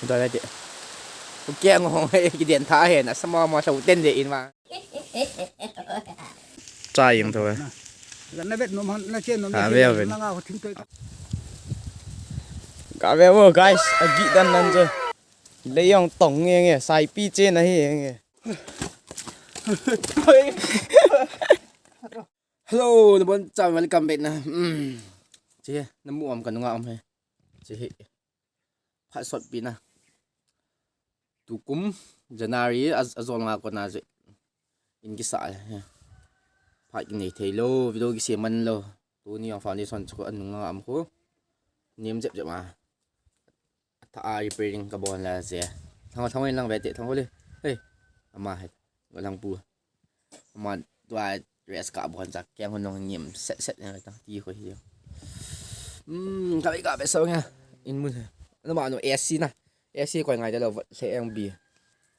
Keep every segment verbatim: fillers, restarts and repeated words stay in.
Doi ti. Keng hong he, kiden tha he, na sama ma sau ten de in ma. Cha yeng tho. Na vet nom han, na chen nom. Ka ve ve. Na nga ho thim toi. Ka ve vo, guys, agi dan nan je. Lei yong tong nge nge, sai pi che na hi nge. Hello, nabon cha, welcome back na. Hmm. Che, namu am ka nunga am he. Che he. Phat sot pi na. Tukum January a, a zol nga kona je. In kisa le. Phat kinei thei lou, video kisem man lou. Tuni jong foundation chu anung nga am khu. Nem jep jep ma. Tha a repairing kabol la je. Thang thang in lang ve te thang le. Hey. Ama he. Ga lang pu. Ama tua rest kabol cha keng hon long ngim set set ne ta ti ko hi. Hmm, ka ve ka ve so nga. In mun he. Na ma no A C na. A C koi ngai de lou, vot se ang bi.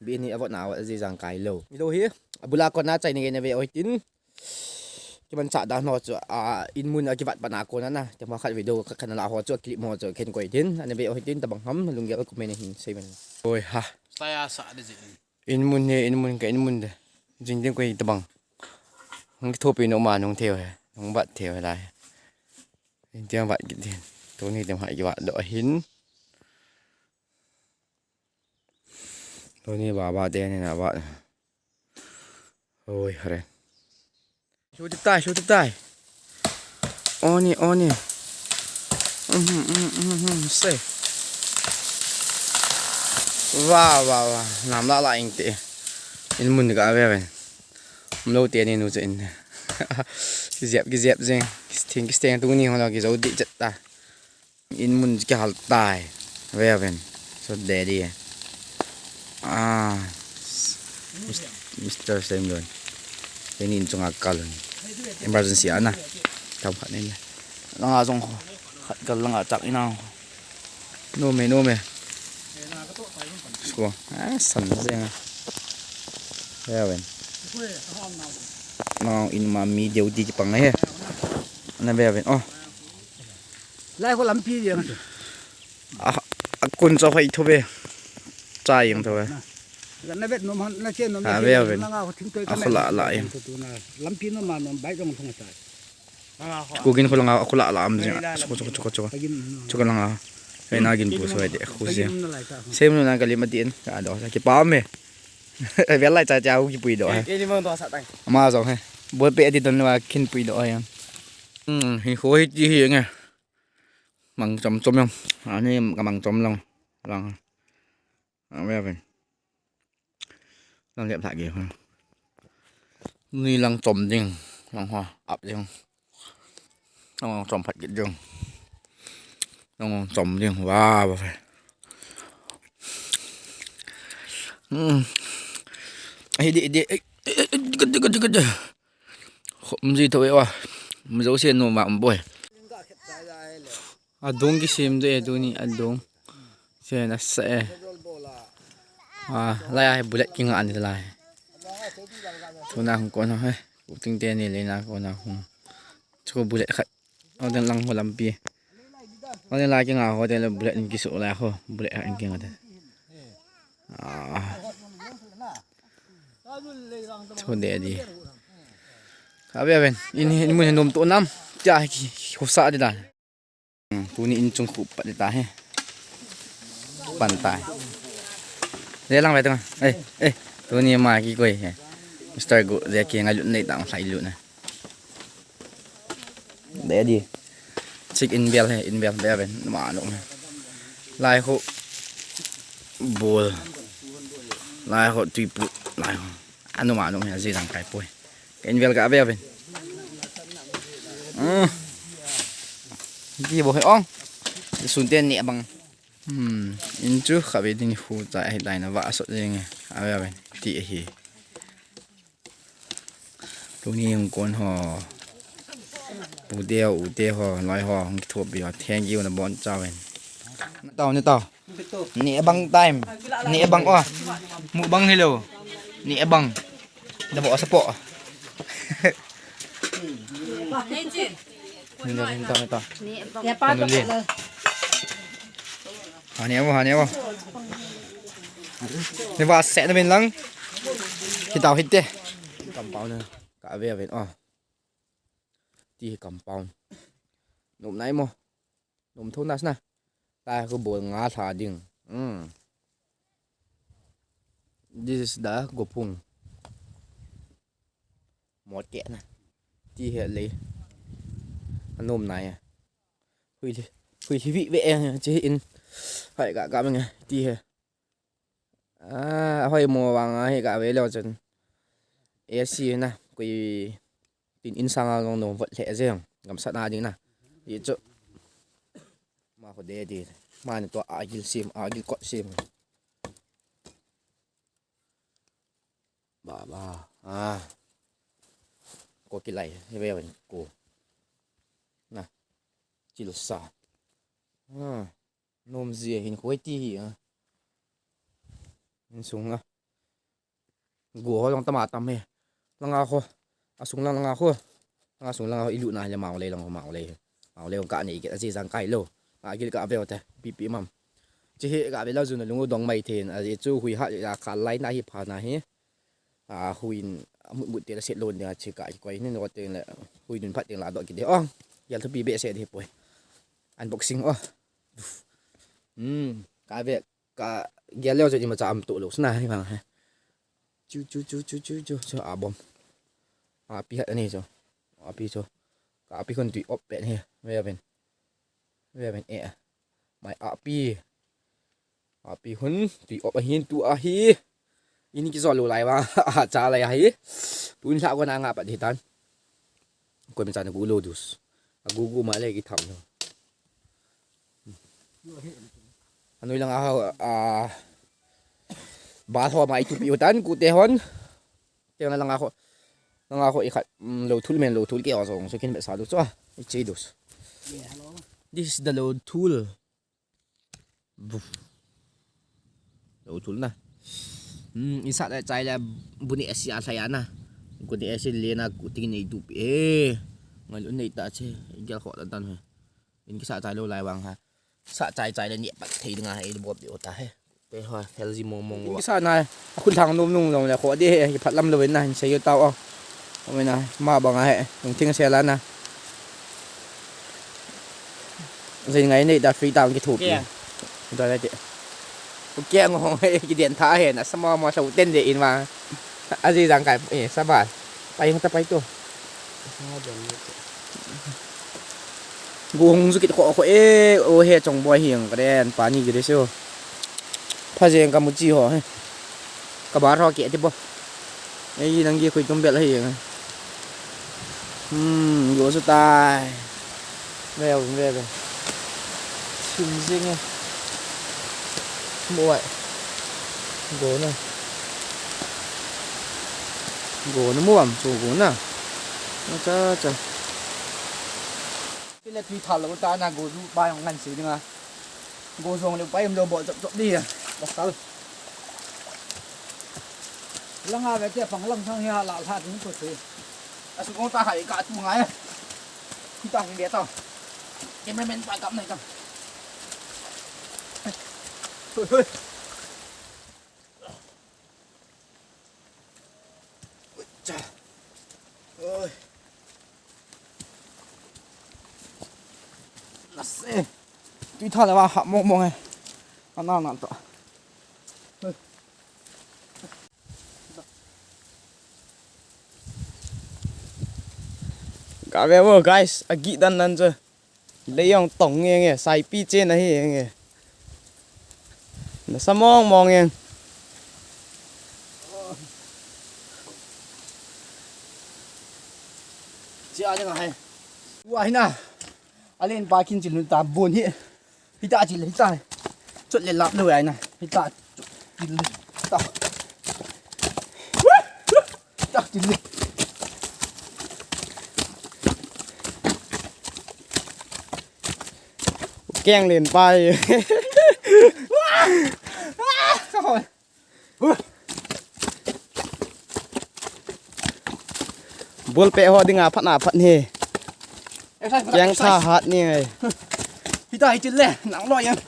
Bi ni avot na, vot ji jang kai lou. Ni lou hi. Abula kona chai ni na ve oi tin. Kiman cha da no chu, a, in mun a kivat pana kona na. Te ma khat video ka kana la ho chu, clip mo chu, ken koi tin. Ana ve oi tin, tabang ham, lunggel comment hin sei men. Oi ha. Saya sa de ji. In mun he, in mun ka, in mun de. Jing ding koi tabang. Hung kithopi no ma nung theu he. Hung vat theu he lai. In tiang vat kit din. Tuni tem ha kivat do hin. Tuni baba te ni na vat. Oi, hare. Shu tip tai, shu tip tai. Oni, oni. Mhm, mhm, mhm, mhm, se. Wah, wah, wah. Nam la la ing te. In mun ka ve ve. Mlo te ni nu che in. Ki zep, ki zep jeng. Ki sting, ki sting tu ni ho la ki zo di chet ta. In mun kihal tai. Ve ven. So daddy. Ah. Mis-, Mister Semlon. Ini in chunga kalun. Emergency ana. Tam khat ni. Langa jong kho. Khat kal langa chak ina. No me, no me. Sko. Ah, san jeng. Ve ven. No, in ma mi deu di kipang he. Na ve ven. Oh. Lai ho lampi jeng chu. A, a kun cho hoi tho ve. Cha yeng tho ve. Na vet nom han, na chen nom. A ve ve. Na nga ho thim toi. A ka khu la la yeng. Tu na lampi nom ma nom bai jong thong ta. Khu gin khu la nga khu la la am jeng. Chu chu chu chu. Ka gin. Chu ka la nga. Ve na gin pu so de khu jeng. Sem no na ka lim a din. Ka do sa ki pa me. Ve lai cha cha u ki pui do. Ke ni mang do sa tai. Ma jong he. Bol pe di don wa kin pui do yeng. Hmm, hi khu hi ti hi nge. Mang chom chom yong. Ani ka mang chom long. Lang. Ang ve ve. Lang lep thak ge. Ni lang chom ding. Lang ho ap ding. Lang chom phat ge ding. Lang chom ding. Wa wa. Hmm. Ai di di. Khom ji tho e wa. Mizo se no ma boi. Adung kisem de e tuni adung. Se na sa e. A, lai a bullet kinga ani lai. Tuna hung kon he. Kuting te ni le na kon a hung. Chu bullet khat. Aden lang ho lampi. Aden lai kinga ho de le bullet in kisu lai ho. Bullet in kinga de. A. Chu de di. Ka ve ven. In, in mun nom to nam. Cha ki ho sa de dan. Hmm, tuni in chung khu pat ta he. Pan ta. Le lang ve ta. Eh, eh. Tuni ma ki koi he. Mister Go, je ki ngai lut nei ta, sai lut na. De di. Chik in bel he, in bel be ve. Ma no. Lai ho. Bol. Lai ho tui pu. Lai ho. Anu ma no he, ji dang kai poi. Ka in vel ka ve ven. Hmm. Di bo he ong. Sun ten ni abang. Hmm. In chu kha ve ding khu cha he dai na va sot jeng. Ave ven. Ti he. Tuni hung kon ho. Pu te ho, u te ho, loi ho, hung kithopi ho. Thank you na bon cha ven. Tao ni tao. Ni abang time. Ni abang oh. Mukbang hello. Ni abang. Dah bawa sapo. Ni abang. Ni abang. Ni abang. Ha ni abang, ha ni abang. Ni va se na min lang. Ki tau hit te. Compound na. Ka ve ve. Oh. Ti hi compound. Nom nai mo. Nom tho nas na. Ta ko bol nga tha ding. Hmm. This is the gopung. Mot ke na. Ti hi le. Anom nai. Hui li. Hui li vi ve. Chi in. Hai ka ka meng. Ti hi. Ah, hoi mo vang a hi ka ve leo chun. A C na, kui tin in sang a long dong vot le jeng. Gamsat na ding na. Hi chu. Ma ko de di. Ma ni to agil sim, agil kot sim. Ba ba. Ah. Ko kilai, he ve ven ko. Na. Chil sa. Ah. Nom ji hin khoi ti hi a. Insung a. Go ho jong tama tam he. Langa ho. Asung lang langa ho. Langa sung langa ho ilu na le mau le lang ho mau le. Mau le ka nei ke aji jang kai lo. Agil ka veo te. Pi pi mam. Chi hi ka ve lo jun lung dong mai then. Aji chu hui ha ja ka lai na hi pha na hi. A huin mut mut te la set lo nia chi ka koi ni no te la. Hui dun phat te la do ki de. Oh. Yal thu pi be se de poi. Unboxing oh. Hmm. Ka ve ka gel leo chu imacha am tu lo sna hi vang he. Chu chu chu chu chu chu chu a bom. A pi hat ani chu. A pi chu. Ka pi khun tui op pen he. Ve pen. Ve pen e. Mai a pi. A pi khun tui op ahin tu ahi. Ini ki zo lo lai va. A cha lai ahi. Tun sa ko na nga pat hi tan. Ko mi cha na gu lo dus. A gu gu ma le ki tham lo. Anoi langa ho, a, ba ho mai tu pi utan ku te hon. Te na langa ho. Langa ho i khat, mm, lo thul men lo thul ke o song so kin be sa du so. I che dus. This is the lo thul. Buf. Lo thul na. Hmm, i sa le chai le bu ni esi a thai ana. Ku ni esi le na ku ting nei tu pi. Eh. Ngal un nei ta che. Gel kho ta tan he. In ki sa chai lo lai vang ha. Sa chai chai le ni pat thei dinga he, i bop di ota he. Te ho, fel ji mong mong. Ki sa na, a khun thang num nung long le kho di he, ki phat lam lo na, hin sei yo tao o. O me na, ma bang a he, nung thing se la na. Zin ngai nei da free tao ki thup. Ke. Da le ti. Ku ke ngong he, ki den tha he, na sa mo mo sa u ten de in ma. A ji jang kai, eh, sa ba. Pai hung ta pai to. Gu hung zu kit kho kho e, o he chong boi hiang karen, pani gire seo. Pha jeng ka mu chi ho he. Ka bar ho ke ti bo. Ei, nang gi khui tum bel hiang. Hmm, gu zu tai. Ve, ve, ve. Sim jing e. Mu ai. Go na. Go na mu am chu go na. Acha, acha. Pile tui thal lo ta na go ju ba yong ngan si dinga. Go jong le pa yom lo bol chop chop di. Ba sal. Langa ve te pang lang thang hi ha la tha ding ko se. A su kong ta hai ka tu ngai. Hi ta hung be ta. Cameraman pa kap nai ta. Hui, hui. Cha. Oi. Nase. Tui tha le wa ha mong mong e. Ana na ta. Hui. Ka ve vo guys, a gi dan dan chu. Lei jong tong nge nge, saipi chen ahi nge. Nasa mong mong nge. Chi a ding a hai. Ua hi na. A len pa kin chin ta bon hi. Hita chil, hita. Chut le lap lo ai na. Hita. Chil. Ta. Ta chil. Keng len pai. Bol pe ho dinga phat na phat ni. Exercise, keng exercise. Tha hat ni ngai. Hita hi chil le, nang lo yang.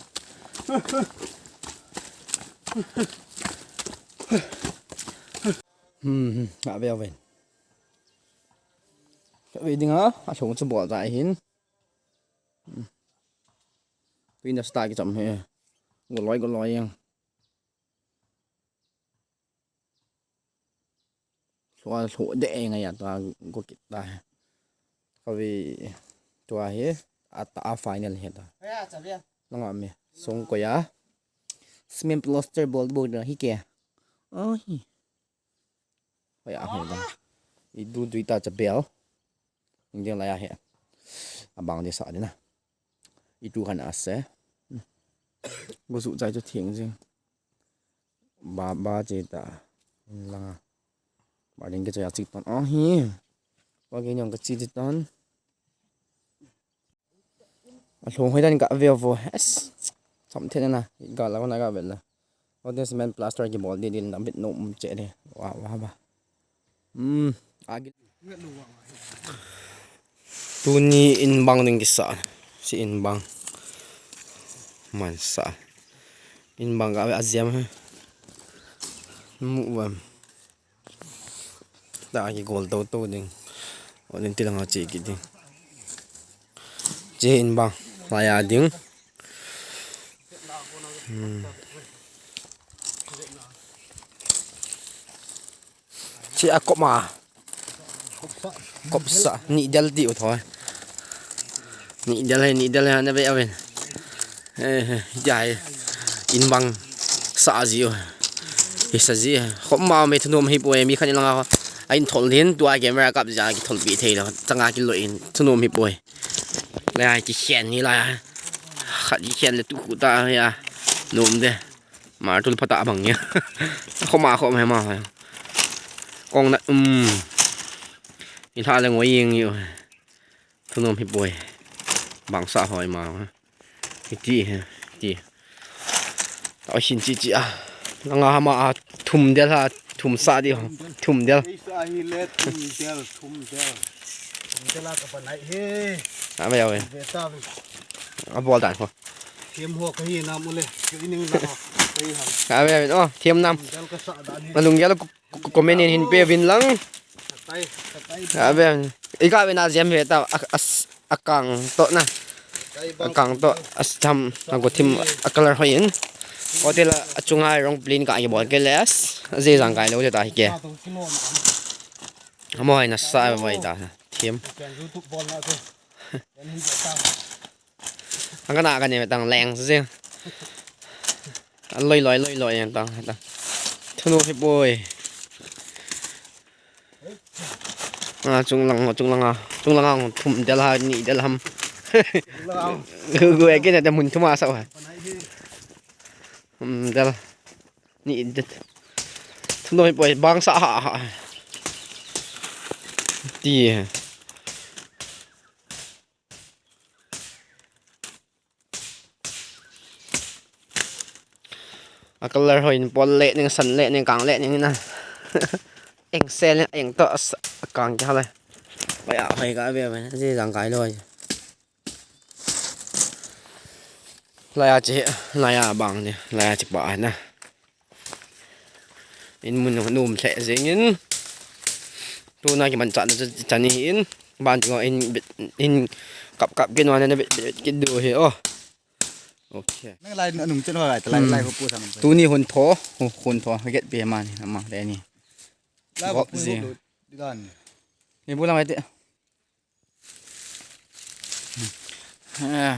Hmm, hmm, a ve, a ve. A ve ding a, a lhong chu bol ta hin. Hmm. Tui na sta ki cham he. Goloi, goloi yang. Lhua lhu de ngai a tua go kit ta he. Ka ve tua he a ta a final he ta. Nanga me song ko ya. Cement plaster bol bol na hi ke. Ai. Hoi a hoi da. I du du ta cha bel. Ing ding la ya he. Abang de sa de na. I tu khan a se. Go su chai chu thing jing. Ba, ba che ta. Langa. Ba ding ke cha ya chik ton. Oh hi. Ba ke nyong ka chi chi ton. A lhong hoi dan ka ve vo. Es. Cham the na. Ga la na ga ve la. O de cement plaster ki bol di din na bit no um che de. Wa wa ba. Hmm. Agi. Tuni in bang ding kisa. Si in bang. Man sa. In bang ka ve a ziam he. Mu wa. Da ki gol to to ding. O nin ti langa che ki ding. Che in bang. La ya ding. Hmm. Che a kop ma. Kop sa. Ni del ti u thoi. Ni del he, ni del he, na ve a ven. Eh, eh, ya he. In bang sa ji o. Hi sa ji. Khom ma me thunum hi poi mi khan langa. A in thol din tua camera kap ja ki thol pi thei lo. Changa ki lo in thunum hi poi. La ya ki khen ni la ya. Khat ki khen le tu khu ta ya. Nom de. Mar tul phata bang ya. Khom ma khom he ma. Kong na um. I tha le ngoi yeng yo. Thunom hi poi. Bangsa hoi ma. Hiti he. Ti. Tao hin chi chi a. Langa hama a thum del ha. Thum sa di ho. Thum del. Ei sa hi le thum del, thum del. Thum del a ka pa nai he. A ve a ve. Ve ta ve. A bol dan ho. Thiam ho ka hi nam u le. Ka ining la ho. Ka hi ha. Ka ve a ve. Oh, thiam nam. Thum del ka sa dan he. Malung ya lo. Ko-, comment in hin pe vin lang. Abe, i ka ve na ziam ve ta, a, a, akang to na. Akang to, a stam, a go thim, a color hoi in. Hotel a chunga rong plain ka i bol ke les. A je jang kai lo je ta hi ke. Amo hai na sa vai ta. Thim. Ang kana kani tang leng se. An loi loi loi loi tang tang. Thunu hi poi. A, chung lang, chung lang a. Chung lang a, thum del ha, ni del ham. Gu gu e kene te mun thum a sa ha. Thum del. Ni del. Thunu hi poi, bang sa ha ha. Ti. A color hoi in pol le ning, san le ning, kang le ning na. Eng se le, eng to, as, kang kya le. Pai a hoi ka ve ve, ji jang kai loi. Laya chi, laya bang ni, laya chi pa na. In mun nom lheh jeng in. Tuna kimanchahna chu chan hi in. Ban chu in, in kap kap kin wan na bit bit kin du hi o. Okay. Nang lai anung chen ho lai, lai lai ho pu sang. Tuni hun tho, hun tho, get pe man, amang le ni. Lai ho pu ji. Ni bu lang ai te. Eh,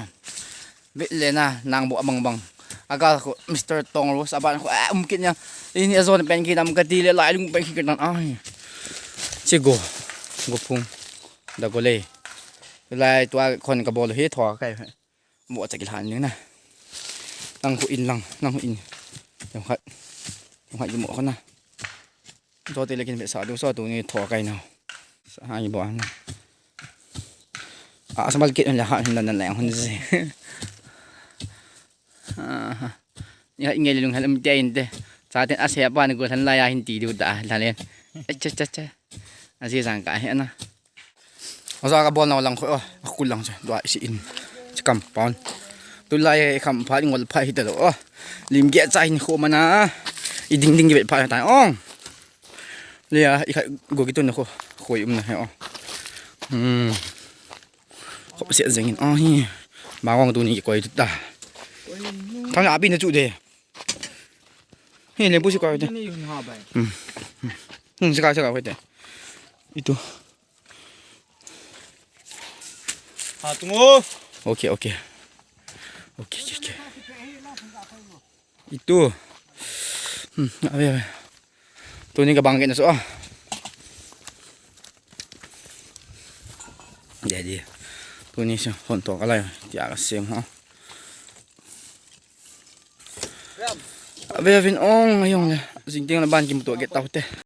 bit le na, nang bo abang bang. Aga ko Mister Tong Rose aban ko, eh, um kit nya. Ini azon pen ki nam ka ti le lai lung pen ki kan ai. Chi go. Go phung. Da go le. Lai tua kon ka bol hi tho kai. Bo cha ki han ning na. Nang ko in lang, nang ko in. Jong khat. Jong khat ki mo ko na. Cho te lekin sa du so tu ni tho kai na. Sa ha ni bo na. A sa mal kit la ha hin la na la hun si. Ni ha nge lung halam te in te. Sa te a se pa ni ko than la ya hin ti du ta la le. Cha cha cha. A si sang ka he na. Aja ka bol na lang ko, oh, a kul lang che, dua isi in. Che kam pan. Tulai he kam pha ngol pha hi ta lo, oh. Lim ge cha hin ko mana. I ding ding kivet pha ta ong. Lia, i khat go kitun na kho. Khoi um na he ong. Hmm. Khop se jeng in ong hi. Bang ong tuni kikoi ta. Thang a pi na chu de. Hi, lembu si koi te. Hmm. Hmm, si koi, si koi te. Itu. Ha, tungo. Okay, okay. Okay, okay, okay. Itu. Hmm, ave, ave. Tuni ka bang ke na so. Dia, dia. Tuni so, hon to ka lai. Tia ka sem ha. Ave, ave ong, ayong le. Jing ting le ban kim to ke tau te.